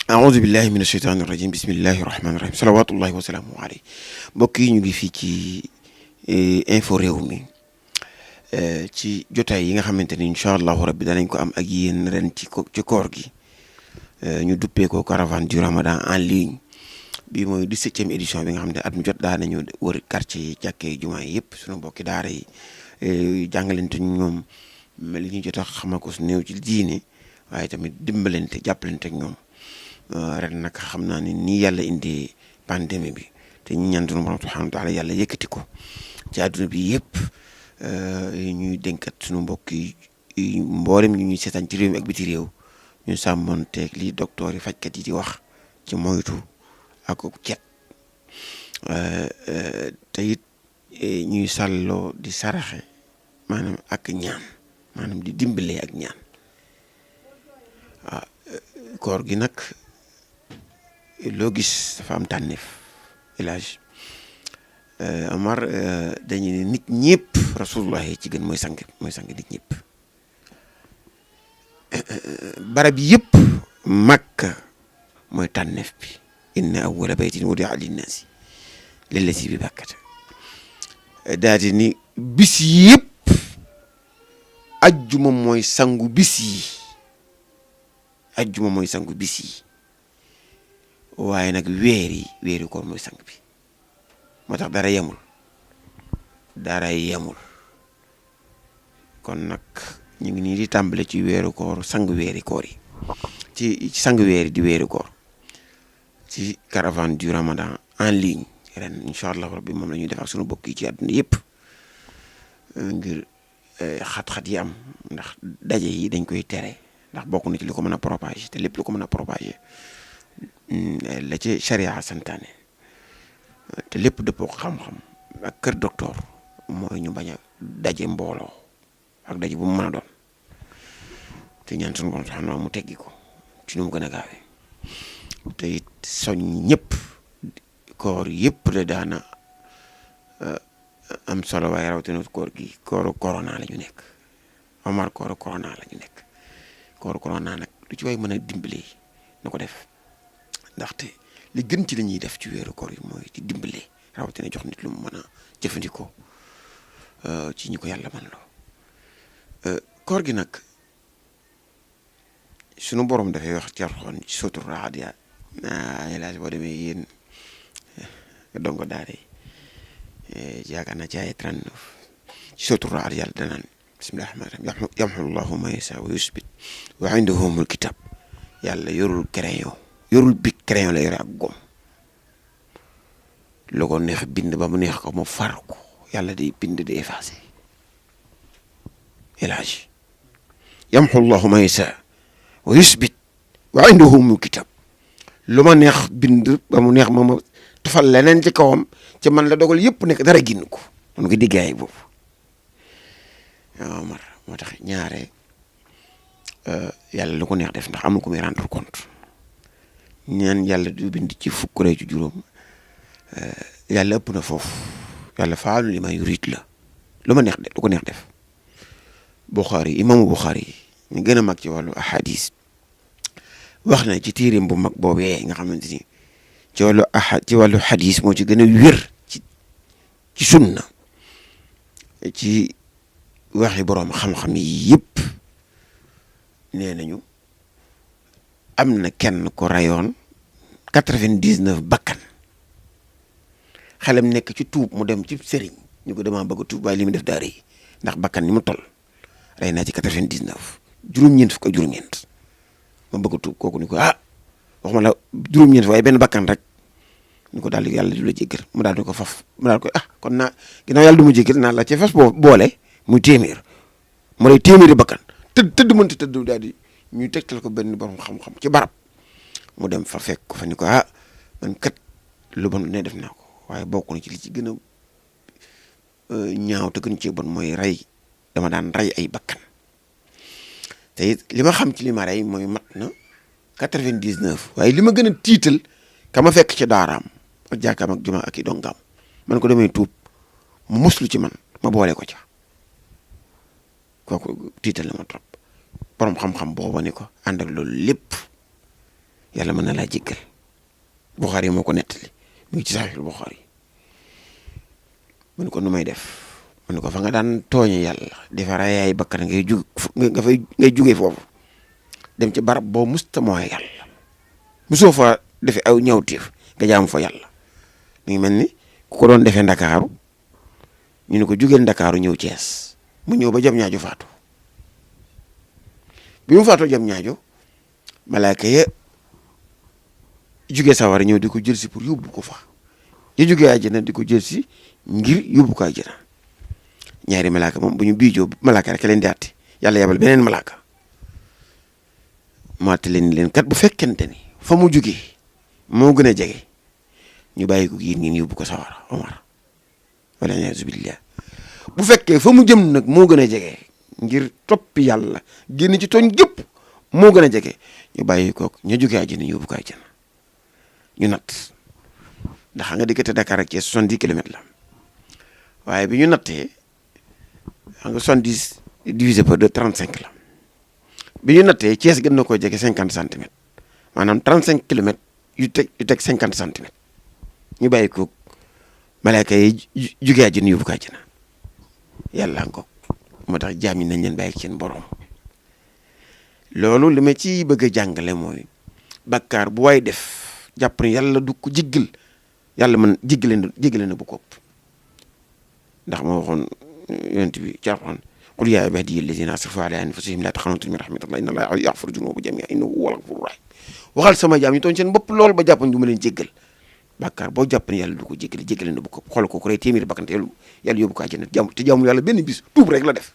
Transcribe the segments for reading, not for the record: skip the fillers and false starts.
aoudu billahi min asheytaani irajim bismillahi rahmaani rahim salawatullahi wasalaamu aleyhi mbokk yi ñu ngi fii ci info réew mi ci jotaay yi nga xamante ni incha allahu rabbi danañ ko am ak yéen ren ci koor gi ñu duppee ko caravane du ramadan en ligne bi mooy 17e édition bi nga xam ne at mu jot daa nañu wër quartier yi jàkkee jumaa yi yëpp suñu mbokki daara yi jàngalante ñoom li ñu jot a xamal ko su néew ci diine waaye tamit dimbalante jàppalante ak ñoom ren nag xam naa ne nii yàlla indi pandémie bi te ñu ñaan sunu borom subhanahu wa taala yàlla yëkkati ko ci àdduna bi yëpp ñuy dénkat sunu mbokk yi mboolem ñu ñuy seetaan ci réew mi ak biti réew ñu sàmmonteeg li docteur yi fajkat yi di wax ci moytu ak cet te it ñuy sàlloo di saraxe maanaam ak ñaan maanaam di dimbalee ak ñaan waaw koor gi nag loo gis dafa am tànneef élage Amar dañu ne nit ñëpp rasulullah ci gën mooy sang nit ñëpp barab yëpp Makka mooy tànneef bi inna awwala baytin wudi'a linnaasi lallazii bi Bakkata daal di ni bis yëpp ajjuma mooy sangu bis yi ajjuma mooy sangu bis yi waaye nag weeri koor mooy sang bi moo tax dara yemul kon nag ñu ngi nii di tàmbale ci weeru koor sang weeri koor yi ci sang weeri di weeru koor ci caravane du ramadan en ligne ren incha allah rabbi moom la ñuy def ak sunu bokk yi ci àdduna yëpp ngir xat-xat yi am ndax daje yi dañ koy tere ndax bokk na ci li ko mën a propager te lépp lu ko mën a propager la ci charia santaane te lépp dëppoo xam-xam ak kër docteur mooy ñu bañ a daje mbooloo ak daje bu mu mën a doon te ñaan suñu borom sax mu teggi ko ci nu mu gën a gaawee te it soñ ñëpp koor yëpp de daana am solo waaye rawatina koor gi kooru corona la ñu nekk Omar kooru corona la ñu nekk kooru corona nag lu ci way mën a dimbali na ko def ndaxte li gën ci li ñuy def ci weeru koor yi mooy ci dimbali rawatina jox nit lu mu mën a jëfandikoo ci ñi ko yàlla man loo koor gi nag sunu borom dafay wax ci Alxuraan ci sootu Raad ya laaj boo demee yéen dongo daara yi yaakaar naa ci ay 39 ci sootu Raad yàlla danaan bismillahi rahmaani rahiim yamhu llahu ma yasaa wa yusbit wa indahu ummul kitab yàlla yorul bic crayon la yore ak gom lu ko neex bind ba mu neex ko mu far ko yàlla day bind di effacé elage yamhu llahu ma yasaa wa yusbit wa indahu ummul kitab lu ma neex bind ba mu neex ma tufal leneen ci kawam ci man la dogal yëpp nekk dara génn ko mun ko diggaay boobu waaw Omar moo tax ñaare yàlla lu ko neex def ndax amul ko muy rendre compte ñaan yàlla du bind ci fukk rek ci juróom yàlla ëpp na foofu yàlla faalu li ma yurit la lu ma neex def lu ko neex def imaamu Buxaari ñu gën a mag ci wàllu ahadis wax na ci téeréem bu mag boobee nga xamante ni ci wàllu hadis moo ci gën a wér ci sunna ci waxi boroom xam-xam yi yëpp nee nañu am na kenn ko rayoon 99 bakkan xelam nekk ci tuub mu dem ci sëriñ ñu ko dama bëgg a tuub waaye li mu def daa rëy ndax bakkan ni mu toll rey naa ci 99 juróom-ñeent fukk ak juróom-ñeent ma bëgg a tuub kooku ni ko waxuma la juróom-ñeent waaye benn bakkan rek ñu ko daal di yàlla du la jéggal mu daal di ko faf mu daal ko kon naa ginnaaw yàlla du ma jéggal naa la ci fas boole muy téeméer mu rey téeméeri bakkan tëdd mënta tëdd daal di ñuy tegtal ko benn borom xam-xam ci barab mu dem fa fekk ko fa ni ko man kat lu bon ne def naa ko waaye bokk na ci li ci gën a ñaaw te gën ci bon mooy dama daan rey ay bakkan te it li ma xam ci li ma rey mooy mat na 99 waaye li ma gën a tiital ka ma fekk ci daaraam ak jàkkaam ak jumaa ak i dongaam man ko demee tuub mu muslu ci man ma boole ko ca kooku tiital na ma trop borom xam-xam booba ni ko ànd ak loolu lépp yàlla mën na laa jéggal. Buxaari moo ko nettali mu ngi ci Saxiixul Buxaari mu ne ko nu may def mu ne ko fa nga daan tooñe yàlla di fa rayaay bakkan ngay jugee foofu dem ci barab boo musta mooy yàlla musoo fa defee aw ñawteef nga jaamu fa yàlla mi ngi mel ni ku ko doon defee Ndakaaru ñu ne ko jugeel Ndakaaru ñëw Cees mu ñëw ba jam ñaajo faatu bi mu faatoo jam ñaajo malaaka ya jugee sawara ñëw di ko jël si pour yóbbu ko fa ya jugee àjjana di ko jël si ngir yóbbu ko àjjana ñaari malaaka moom bu ñu biijoo malaaka rek leen di àtte yàlla yabal beneen malaaka mu àtte leen kat bu fekkente ni fa mu jugee moo gën a jege ñu bàyyi ko yéen ngeen yóbbu ko sawara Omar wala a'uuzu billah bu fekkee fa mu jëm nag moo gën a jege ngir toppi yàlla génn ci tooñ gépp moo gën a jege ñu bàyyi ko ñu jugee àjjana yóbbu ko àjjana ñu natt ndax xam nga diggante Dakar ak Thiès 70 kilomètres la waaye bi ñu nattee xam nga 70 divisé par 2 35 la bi ñu nattee Thiès gën na koo jege 50 centimètres maanaam 35 kilomètres yu teg 50 centimètres ñu bàyyi ko malaaka yi jugee àjjana yóbbu ko àjjana yàlla nga ko moo tax jaam yi nañ leen bàyyi ak seen borom loolu li ma ci bëgg a jàngale mooy bakkaar bu waay def. jàpp ne yàlla du ko jéggal yàlla man jéggale na bu kopp ndax moo waxoon yonent bi ci Alxuraan qul yaa ibaadiya allaziina asrafu alaa anfusihim laa taqnatu min rahmatillahi inna llaaha yaghfiru zunuuba jamii'an innahu huwal ghafuuru rahiim waxal sama jaam ñu tooñ seen bopp lool ba jàpp ne du ma leen jéggal bàkkaar boo jàpp ne yàlla du ko jéggale na bu kopp xool ko ku rey téeméeri bakkan te yàlla yóbbu ko àjjana te jaamu yàlla benn bis tuub rek la def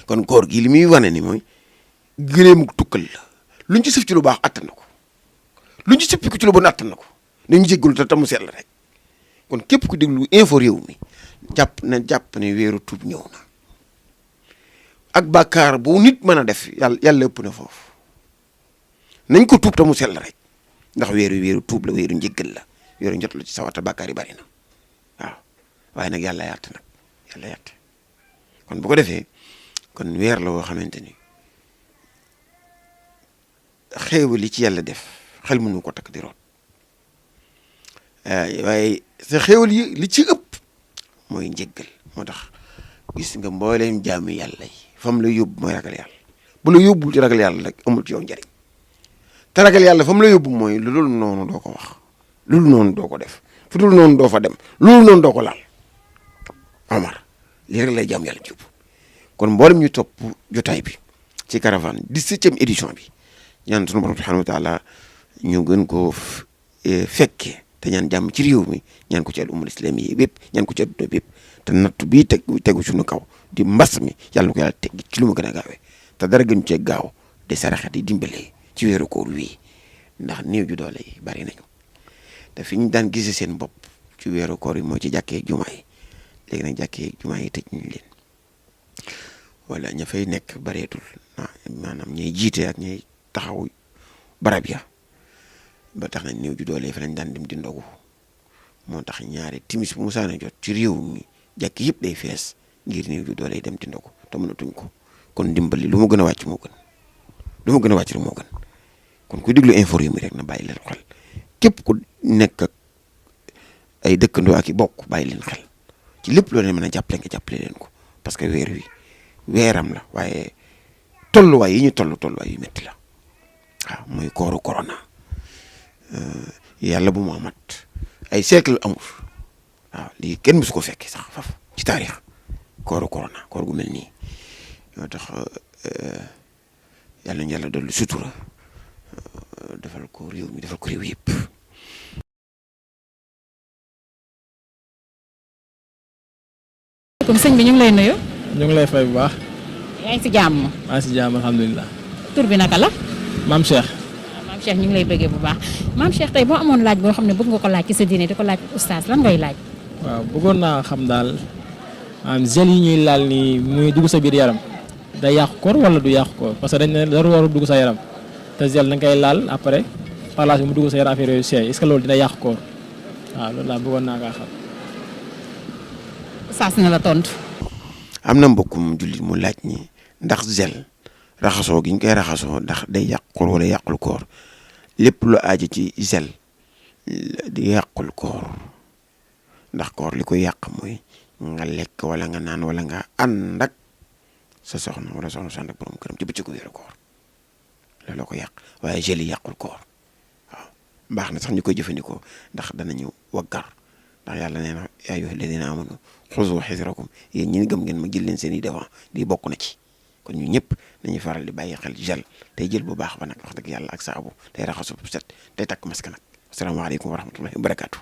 kon koor gi li muy wane ni mooy gëleemu tukkal la luñ ci sëf ci lu baax attan na ko lu ñu sëppi ko ci lu bon attan na ko nañu jéggalu te tamu sell rek kon képp ku déglu info réew mi jàpp ne weeru tuub ñëw na ak bàkkaar bu nit mën a def yàlla ëpp na foofu nañ ko tuub tamu sell rek ndax weeru tuub la weeru njéggal la weeru njot la ci sawata bàkkaar yi bari na waaw waaye nag yàlla yatte kon bu ko defee kon weer la woo xamante ni xéewal li ci yàlla def xel mënu ko takk di root waaye sa xéewal yi li ci ëpp mooy njéggal moo tax gis nga mbooleem jaami yàlla yi fam la yóbbu mooy ragal yàlla bu la yóbbul ci ragal yàlla rek amul ci yow njariñ te ragal yàlla fam la yóbbu mooy lu dul noonu doo ko wax lu dul noonu doo ko def fu dul noonu doo fa dem lu dul noonu doo ko laal Omar lii rek lay jaam yàlla jub kon mboolem ñu topp jotaay bi ci caravane 17e édition bi ñaan sunu borom subhanahu wa taala ñu gën koo fekkee te ñaan jàmm ci réew mi ñaan ko ci al ummul islami yi bépp ñaan ko ci adduna bépp te nattu bii tegu suñu kaw di mbas mi yàlla na ko yàlla teg ci lu ma gën a gaawee te dara gën cee gaaw de saraxe di dimbalee ci weeru koor wii ndax néew ju doole yi bari nañu te fi ñu daan gisee seen bopp ci weeru koor yi moo ci jàkkee jumaa yi léegi nag jàkkee jumaa yi tëj ñu leen wala ña fay nekk bareetul maanaam ñay jiite ak ñay taxaw barab ya ba tax na néew ju doole fa lañ daan dem di ndogu moo tax ñaari timis bu musaana jot ci réew mi jàkk yëpp day fees ngir néew ju doole dem di ndogu te mënatuñ ko kon dimbali lu mu gën a wàcc moo gën lu mu gën a wàcc rek moo gën kon kuy déglu info Rewmi rek na bàyyi leen xel képp ku nekk ak ay dëkkandoo ak i bokk bàyyi leen xel ci lépp loo leen mën a jàppale nga jàppale leen ko parce que weer wi weeram la waaye tolluwaay yi ñu tolluwaay yu métti la waaw mooy kooru corona yàlla bu mu amat ay siècle amul waaw lii kenn mësu ko fekkee sax faf ci taarix kooru corona koor gu mel nii ñoo tax yàlla ñu yàlla dolli sutura defal ko réew mi defal ko réew yëpp. comme sëñ bi ñu ngi lay nuyu. ñu ngi lay fay bu baax. yaa ngi si jàmm. maa ngi si jàmm alhamdulilah. tur bi naka la. maam Cheikh. waaw maam Cheikh ñu ngi lay bëggee bu baax maam Cheikh tey boo amoon laaj boo xam ne bëgg nga ko laaj ci sa diine di ko laaj oustaz lan ngay laaj. waaw bëggoon naa xam daal maanaam gel yi ñuy laal nii muy dugg sa biir yaram day yàqu koor wala du yàqu koor parce que dañ ne dara waru dugg sa yaram te gel da nga koy laal après par la suite mu dugg sa yaram affaire yooyu seey est-ce que loolu dina yàqu koor waaw loolu daal bëggoon naa kaa xam. oustaz na la tontu. am na mbokkum jullit mu laaj ni ndax gel raxasoo gi ñu koy raxasoo ndax day yàq koor wala yàqul koor lépp lu aaji ci gel di yàqul koor ndax koor li koy yàq mooy nga lekk wala nga naan wala nga ànd ak sa soxna wala soxna sa ànd ak borom këram ci bëccëgu weeru koor looloo ko yàq waaye gel yi yàqul koor waaw baax na sax ñu koy jëfandikoo ndax danañu waggar ndax yàlla nee na yaa ayyuha alladina amanu xuzu xisrakum yéen ñi gëm ngeen ma jël leen seen i devant di bokk na ci kon ñu ñëpp nañuy faral di bàyyi xel gel tey jël bu baax ba nag wax dëgg yàlla ak saabu tey raxasu bu set tey takk masque nag asalaamaaleykum wa rahmatullahi wa barakaatu.